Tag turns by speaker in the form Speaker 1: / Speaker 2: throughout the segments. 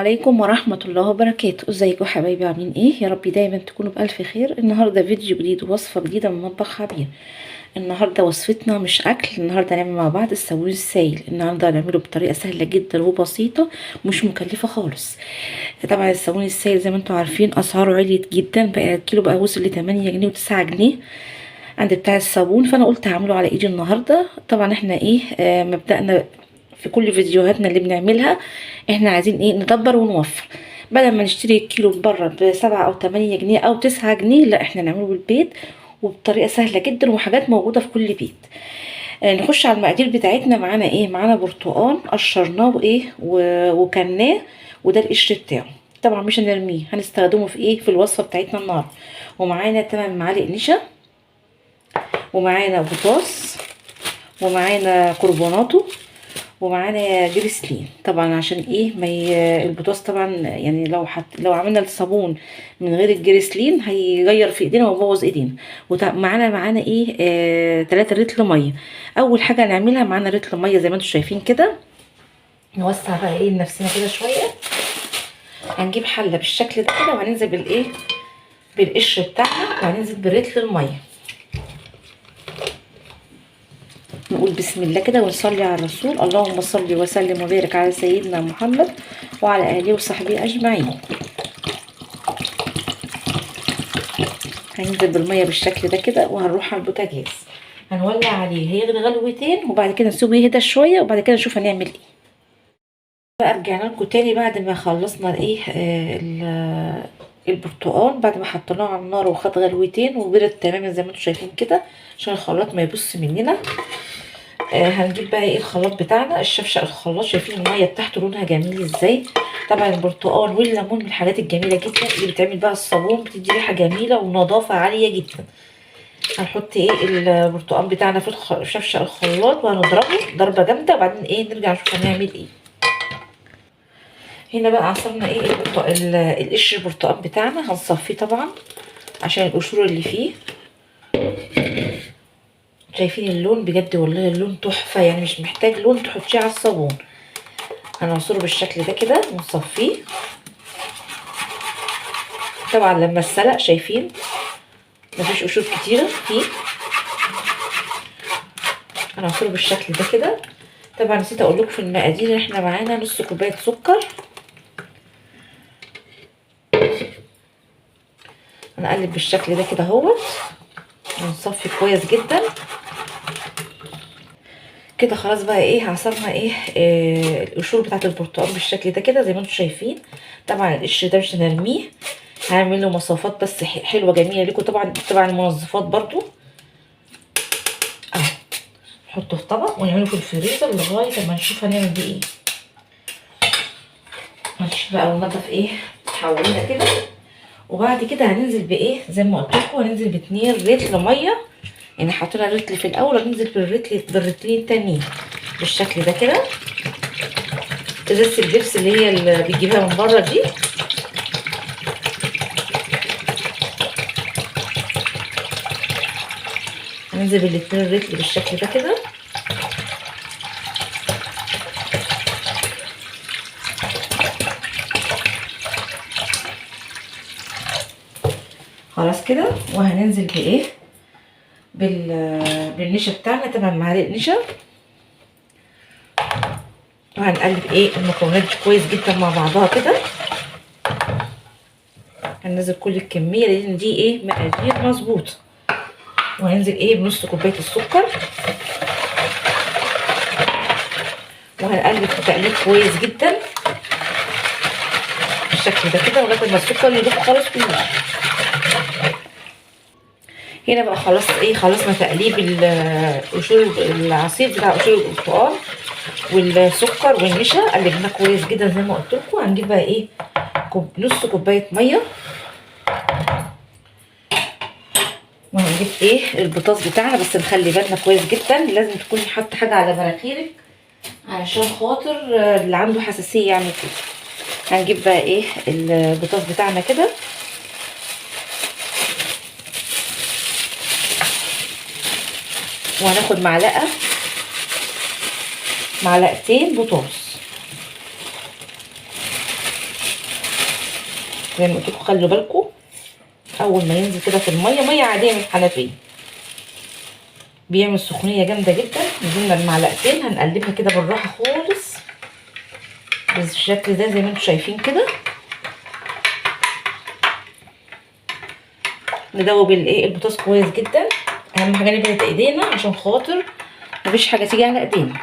Speaker 1: عليكم ورحمة الله وبركاته. ازيكم حبايبي؟ عاملين ايه؟ يا رب دايما تكونوا بألف خير. النهاردة فيديو جديد ووصفة جديدة من مطبخ عبير. النهاردة وصفتنا مش اكل، النهاردة هنعمل مع بعض الصابون السايل. النهاردة هنعمله بطريقة سهلة جدا وبسيطة ومش مكلفة خالص. طبعا الصابون السايل زي ما انتم عارفين اسعاره عليت جدا، بقى الكيلو بقى وصل ل 8 جنيه و9 جنيه عند بتاع الصابون، فانا قلت هعمله على ايدي النهارده. طبعا احنا ايه مبدأنا في كل فيديوهاتنا اللي بنعملها احنا عايزين ايه؟ ندبر ونوفر. بدل ما نشتري الكيلو بره ب7 او 8 جنيه او 9 جنيه، لا احنا نعمله بالبيت وبطريقة سهلة جدا وحاجات موجودة في كل بيت. نخش على المقادير بتاعتنا. معانا ايه؟ معانا برتقان قشرناه وايه وكلناه، وده القشر بتاعه طبعا مش هنرميه، هنستخدمه في ايه؟ في الوصفة بتاعتنا النهارده. ومعانا 8 معالق نشا، ومعانا بطاطس، ومعانا كربوناتو، ومعانا جريسلين. طبعا عشان ايه ما البطاطس طبعا يعني لو عملنا الصابون من غير الجريسلين هيغير في ايدينا ويبوظ ايدينا. ومعانا ايه 3 لتر مية. اول حاجة هنعملها معانا لتر مية زي ما انتم شايفين كده. نوسع بقى ايه لنفسنا كده شوية. هنجيب حله بالشكل ده كده وهننزل بالايه بالقشر بتاعنا، وهننزل برتل المية. نقول بسم الله كده ونصلي على الرسول. اللهم صل وسلم وبارك على سيدنا محمد وعلى اله وصحبه اجمعين. هننزل بالمية بالشكل ده كده وهنروح على البوتاجاز، هنولع عليه، هيغلي غلوتين وبعد كده نسيبه يهدى شوية وبعد كده نشوف هنعمل ايه. بقى رجعنا لكم تاني بعد ما خلصنا الايه البرتقال، بعد ما حطيناه على النار وخد غلوتين وبرد تماما زي ما انتم شايفين كده عشان الخلاط ما يبص مننا. هنجيب بقى ايه الخلاط بتاعنا، الشفشق الخلاط. شايفين المية بتاعته لونها جميل ازاي؟ طبعا البرتقال والليمون من الحاجات الجميلة جدا اللي بتعمل بقى الصابون، بتدي ريحه جميلة ونظافه عالية جدا. هنحط ايه البرتقال بتاعنا في شفشق الخلاط وهنضربه ضربه جامدة، وبعدين ايه نرجع نشوف هنعمل ايه. هنا بقى عصرنا ايه القشر البرتقال بتاعنا، هنصفيه طبعا عشان القشور اللي فيه. شايفين اللون؟ بجد والله اللون تحفة، يعني مش محتاج لون تحطيه على الصابون. هنعصره بالشكل ده كده ونصفيه. طبعا لما اتسلق شايفين مفيش قشور كتيرة فيه. هنعصره بالشكل ده كده. طبعا نسيت اقول لكم في المقادير احنا معانا نص كوباية سكر. هنقلب بالشكل ده كده اهوت ونصفي كويس جدا كده. خلاص بقى ايه عصرنا ايه القشور بتاعه البرتقال بالشكل ده كده زي ما انتم شايفين. طبعا القشر ده مش هنرميه، هعمل له مصافات بس حلوة جميلة لكم. طبعا طبعا المنظفات برضو اهو، نحطه في طبق ونعمله في الفريزر لغاية ما نشوف هنعمل بيه ايه. هنشوف بقى وننضف ايه حوالينا كده. وبعد كده هننزل بايه زي ما قلت لكم، هننزل ب2 رتل مية، يعني حطينا رتل في الاول وهننزل بالرتلين التانيين بالشكل ده كده. ازازة البيبسي اللي هي اللي بتجيبها من بره دي. هننزل بال2 رتل بالشكل ده كده. خلاص كده. وهننزل بايه بالنشا بتاعنا، 8 معالق نشا. وهنقلب ايه المكونات دي كويس جدا مع بعضها كده. هننزل كل الكمية لان دي ايه مقادير مظبوطة. وهننزل ايه بنص كوباية السكر، وهنقلب تقليب كويس جدا بالشكل ده كده لغاية ما السكر يدوب خالص كله. هنا بقى خلاص ايه خلصنا تقليب قشور العصير بتاع قشور البرتقال والسكر والنشا، قلبناه كويس جدا زي ما قلت لكم. هنجيب بقى ايه نص كوباية مية، وهنجيب ايه البطاطس بتاعنا. بس نخلي بالنا كويس جدا، لازم تكوني حاطه حاجة على مناخيرك علشان خاطر اللي عنده حساسية يعني كده. هنجيب بقى ايه البطاطس بتاعنا كده. وهناخد معلقتين بطاطس. زي ما قلت لكم خلوا بالكم اول ما ينزل كده في المية، مية عادية من الحنفية، بيعمل سخونيه جامدة جدا. نزلنا المعلقتين، هنقلبها كده بالراحة خالص بالشكل ده زي ما انتم شايفين كده. ندوب الايه البطاطس كويس جدا. اهم حاجة نبعد ايدينا عشان خاطر مفيش حاجة تيجي على ايدينا.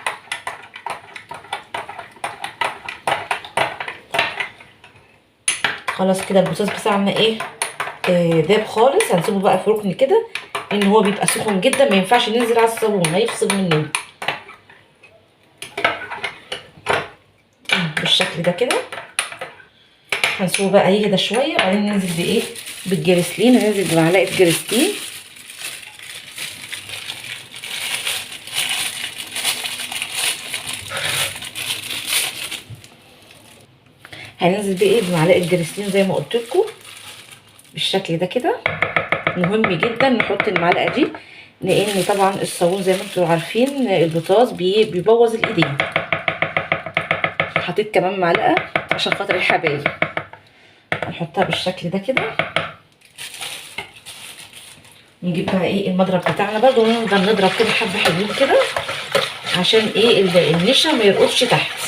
Speaker 1: خلاص كده البطاطس بتاعنا ايه داب خالص. هنسيبه بقى في ركن كده، ان هو بيبقى سخن جدا، ما ينفعش ننزل على الصابون هيفصل مننا بالشكل ده كده. هنسيبه بقى يهدى شوية، وبعدين ننزل بايه بالجريسلين. هننزل بمعلقه جريسلين هننزل بايه بمعلقه جريسلين زي ما قلت لكم بالشكل ده كده. مهم جدا نحط المعلقة دي، لان طبعا الصابون زي ما انتم عارفين البطاطس بيبوظ الايدين. حطيت كمان معلقه عشان خاطر الحبايب، هنحطها بالشكل ده كده. نجيب بقى ايه المضرب بتاعنا برده، ونفضل نضرب كده حبه حلوين كده عشان ايه النشا ما يرقدش تحت.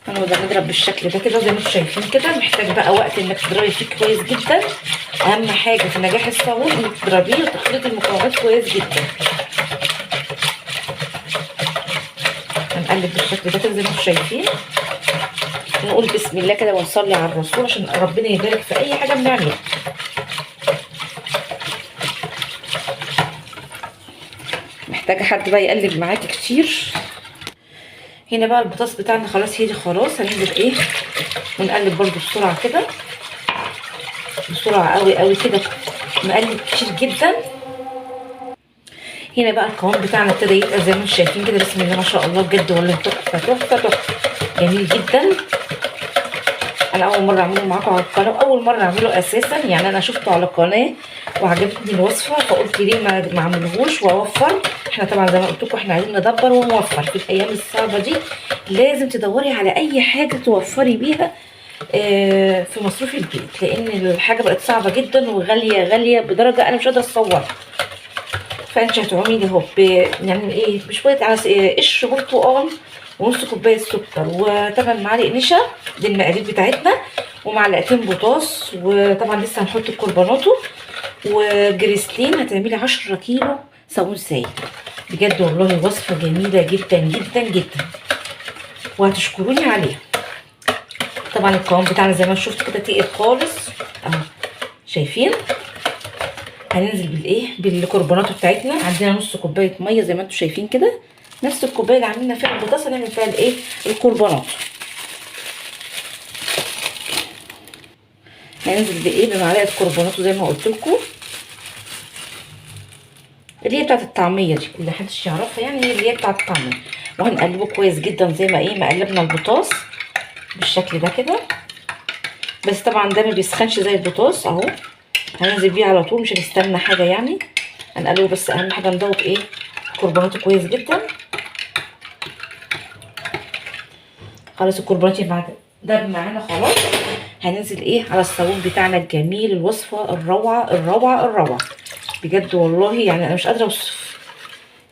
Speaker 1: هنفضل نضرب بالشكل ده كده زي ما انتم شايفين كده. محتاج بقى وقت انك تضربي فيه كويس جدا. اهم حاجة في نجاح الصابون انك تضربيه وتخلطي المكونات كويس جدا. هنقلب بالشكل ده كده زي ما انتم شايفين. نقول بسم الله كده ونصلي على الرسول عشان ربنا يبارك في اي حاجة بنعملها. محتاجه حد بقى يقلب معاكي كتير. هنا بقى البطاطس بتاعنا خلاص هدي خلاص. هننزل ايه ونقلب برده بسرعة كده، بسرعة قوي قوي كده، نقلب كتير جدا. هنا بقى القوام بتاعنا ابتدى يبقى زي ما انتم شايفين كده، بسم الله ما شاء الله، بجد والله تحفة تحفة تحفة، جميل جدا. انا اول مرة اعمله معاكم على القناة، اول مرة اعمله اساسا، يعني انا شفته على القناة وعجبتني الوصفة فقلت ليه ما اعملهوش واوفر. احنا طبعا زي ما قلت لكم احنا عايزين ندبر ونوفر في الايام الصعبة دي، لازم تدوري على اي حاجة توفري بيها في مصروف البيت، لان الحاجة بقت صعبة جدا وغاليه غالية بدرجة انا مش قادرة اتصورها. فانت هتعملي اهو يعني ايه بشوية قشر برتقال ونص كوباية سكر و8 معالق نشا، دي المقادير بتاعتنا، ومعلقتين بطاطس، وطبعا لسه هنحط الكربوناتو وجريسلين. هتعملي 10 كيلو صابون سايل. بجد والله وصفه جميلة جدا جدا جدا وهتشكروني عليها. طبعا القوام بتاعنا زي ما شفت كده تقل خالص اهو، شايفين. هننزل بالايه بالكربوناتو بتاعتنا. عندنا نص كوباية مية زي ما انتم شايفين كده، نفس الكوباية اللي عملنا فيها البطاطس هنعمل فيها الايه الكربوناتو. هننزل بايه بمعلقه كربوناتو زي ما قلت لكم، اللي هي بتاعه الطعمية دي اللي محدش يعرفها، يعني هي اللي هي بتاعه الطعمية. وهنقلبه كويس جدا زي ما ايه ما قلبنا البطاطس بالشكل ده كده. بس طبعا ده ما بيسخنش زي البطاطس اهو، هننزل بيه على طول مش هنستنى حاجة يعني، هنقلبه. بس اهم حاجة ندوب ايه كربوناته كويس جدا. خلاص الكربونات داب معانا خلاص. هننزل ايه على الصابون بتاعنا الجميل، الوصفة الروعة الروعة الروعة بجد والله، يعني انا مش قادرة اوصف،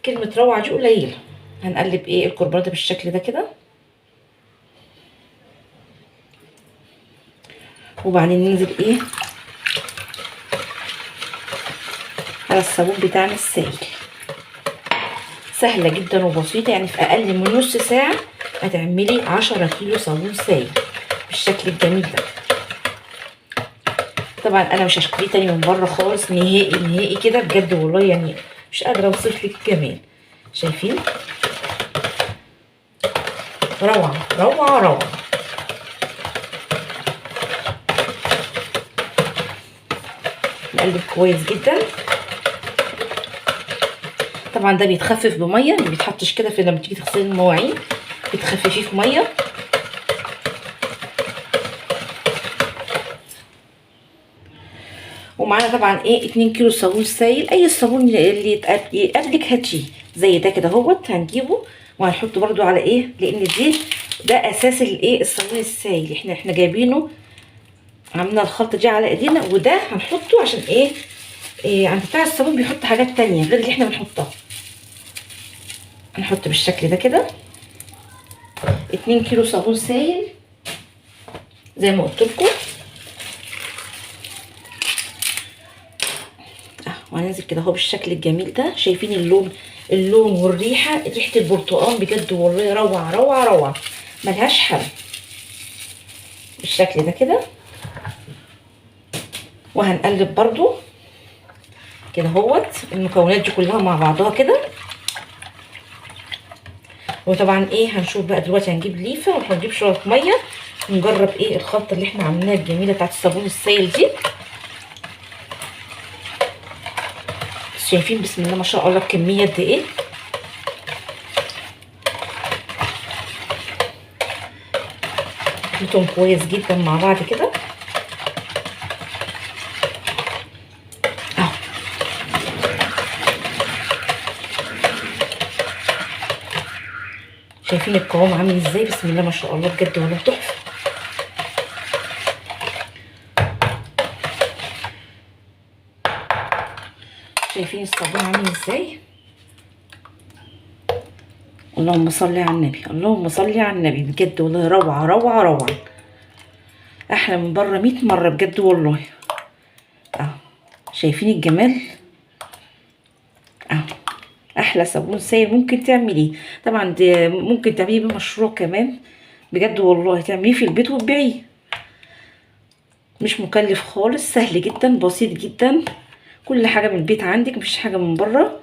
Speaker 1: كلمة روعه دي قليله. هنقلب ايه الكربونات بالشكل ده كده، وبعدين ننزل ايه على الصابون بتاعنا السائل. سهلة جدا وبسيطة، يعني في اقل من نص ساعة هتعملي 10 كيلو صابون سائل بالشكل الجميل ده. طبعا انا مش هشتريه تاني من بره خالص نهائي نهائي كده، بجد والله يعني مش قادرة اوصف لك الجمال. شايفين روعه روعه روعه. نقلب كويس جدا. طبعا ده بيتخفف بميه، ما بيتحطش كده في لما تيجي تغسلي المواعين بتخففيه في مية. ومعانا طبعا ايه 2 كيلو صابون سايل، اي صابون اللي يقابلك هاتيه زي ده كده اهوت، هنجيبه وهنحطه برده على ايه، لان دي ده اساس الايه الصابون السائل. احنا جايبينه، عملنا الخلطة دي على ايدينا، وده هنحطه عشان ايه، عند بتاع الصابون بيحط حاجات تانية غير اللي احنا بنحطها. هنحط بالشكل ده كده 2 كيلو صابون سائل زي ما قلت لكم. وهننزل كده اهو بالشكل الجميل ده. شايفين اللون والريحه، ريحه البرتقال بجد والله روعه روعه روعه، ملهاش حل بالشكل ده كده. وهنقلب برضو كده اهوت المكونات دي كلها مع بعضها كده. وطبعا ايه هنشوف بقى دلوقتي، هنجيب ليفه وهنجيب شوية مية ونجرب ايه الخلطة اللي احنا عملناها الجميلة بتاعت الصابون السائل دي. شايفين بسم الله ما شاء الله الكمية قد ايه. خلطهم كويس جدا مع بعض كده اهو. شايفين القوام عامل ازاي؟ بسم الله ما شاء الله بجد والله تحفة. شايفين الصابون عامل ازاي؟ اللهم صل على النبي، اللهم صل على النبي، بجد والله روعه روعه روعه، احلى من بره 100 مرة بجد والله. اهو شايفين الجمال اهو، احلى صابون سائل ممكن تعمليه. طبعا ده ممكن تعمليه بمشروع كمان بجد والله، تعمليه في البيت وتبيعيه، مش مكلف خالص، سهل جدا بسيط جدا، كل حاجة من البيت عندك، مفيش حاجة من بره.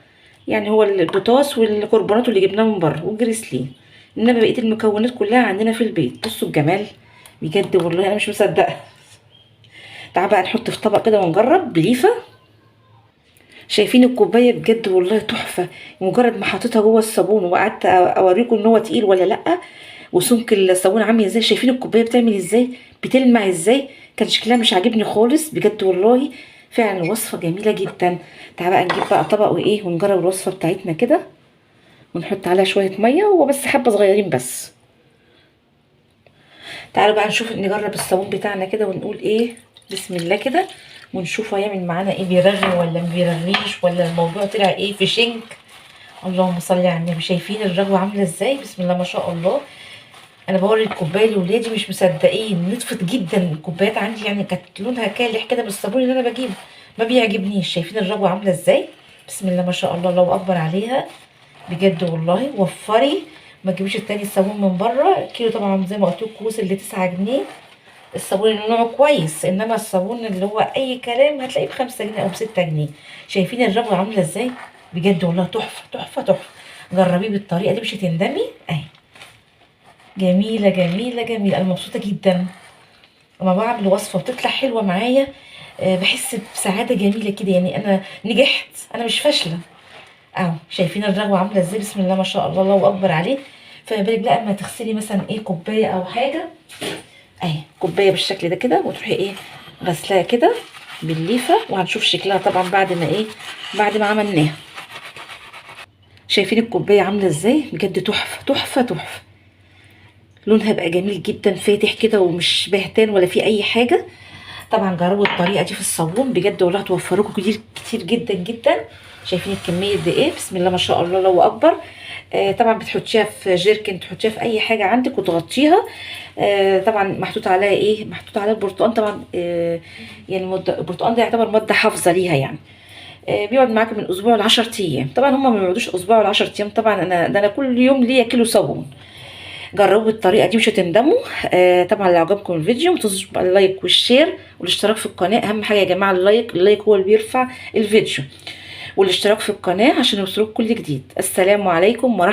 Speaker 1: يعني هو البطاطس والكربونات اللي جبناه من بره والجريسلين، انما بقية المكونات كلها عندنا في البيت. بصوا الجمال بجد والله انا مش مصدقه. تعال بقى نحط في طبق كده ونجرب بليفه. شايفين الكوباية بجد والله تحفة، مجرد ما حطيتها جوه الصابون وقعدت اوريكم ان هو تقيل ولا لا، وسمك الصابون عامل ازاي. شايفين الكوباية بتعمل ازاي، بتلمع ازاي، كان شكلها مش عاجبني خالص بجد والله. فعلا وصفه جميلة جدا. تعال بقى نجيب بقى طبق وايه ونجرب الوصفة بتاعتنا كده، ونحط عليها شوية مية وبس، حبه صغيرين بس. تعالوا بقى نشوف نجرب الصابون بتاعنا كده ونقول ايه بسم الله كده، ونشوف هيعمل معانا ايه، بيرغي ولا ما بيرغيش، ولا الموضوع طلع ايه في شنك. اللهم صل على النبي. شايفين الرغوه عامله ازاي؟ بسم الله ما شاء الله. انا بوري الكوباية لاولادي مش مصدقين، نطفت جدا الكوبايات عندي، يعني كانت لونها كالح كده بالصابون اللي انا بجيبه ما بيعجبنيش. شايفين الرغوه عامله ازاي؟ بسم الله ما شاء الله، الله اكبر عليها بجد والله. وفري، ما تجيبيش التاني الصابون من بره. الكيلو طبعا زي ما قلت لكم وصل ل 9 جنيه الصابون اللي نوعه كويس، انما الصابون اللي هو اي كلام هتلاقيه ب 5 جنيه او ب 6 جنيه. شايفين الرغوه عامله ازاي؟ بجد والله تحفة تحفة تحفة. جربيه بالطريقة دي مش هتندمي. اهي جميلة جميلة جميلة. انا مبسوطة جدا لما بعمل وصفه وتطلع حلوة معايا، بحس بسعادة جميلة كده، يعني انا نجحت، انا مش فاشلة. اهو شايفين الرغوه عامله ازاي؟ بسم الله ما شاء الله، الله اكبر عليه. فما بالك بقى اما تغسلي مثلا ايه كوباية او حاجة، اهي كوباية بالشكل ده كده، وتروحي ايه غسلاها كده بالليفه، وهنشوف شكلها طبعا بعد ما ايه، بعد ما عملناها. شايفين الكوباية عامله ازاي؟ بجد تحفة تحفة تحفة. لونها بقى جميل جدا، فاتح كده ومش بهتان ولا فيه اي حاجة. طبعا جربوا الطريقة دي في الصابون بجد والله هتوفركم كتير كتير جدا جدا. شايفين الكمية دي ايه؟ بسم الله ما شاء الله، الله اكبر. طبعا بتحطيها في جيركن، تحطيها في اي حاجة عندك وتغطيها. طبعا محطوط عليها ايه، محطوط عليها البرتقال طبعا. يعني البرتقال ده يعتبر مادة حافظه ليها يعني. بيقعد معاكم من اسبوع ل 10 ايام. طبعا هما ما بيقعدوش اسبوع ل 10 ايام، طبعا انا كل يوم ليا كيلو صابون. جربوا الطريقة دي مش هتندموا. طبعا لو عجبكم الفيديو ما تنسوش ال like وال share والاشتراك في القناة. اهم حاجة يا جماعة ال like، ال like هو اللي بيرفع الفيديو، والاشتراك في القناة عشان يوصلكم كل جديد. السلام عليكم ورحمة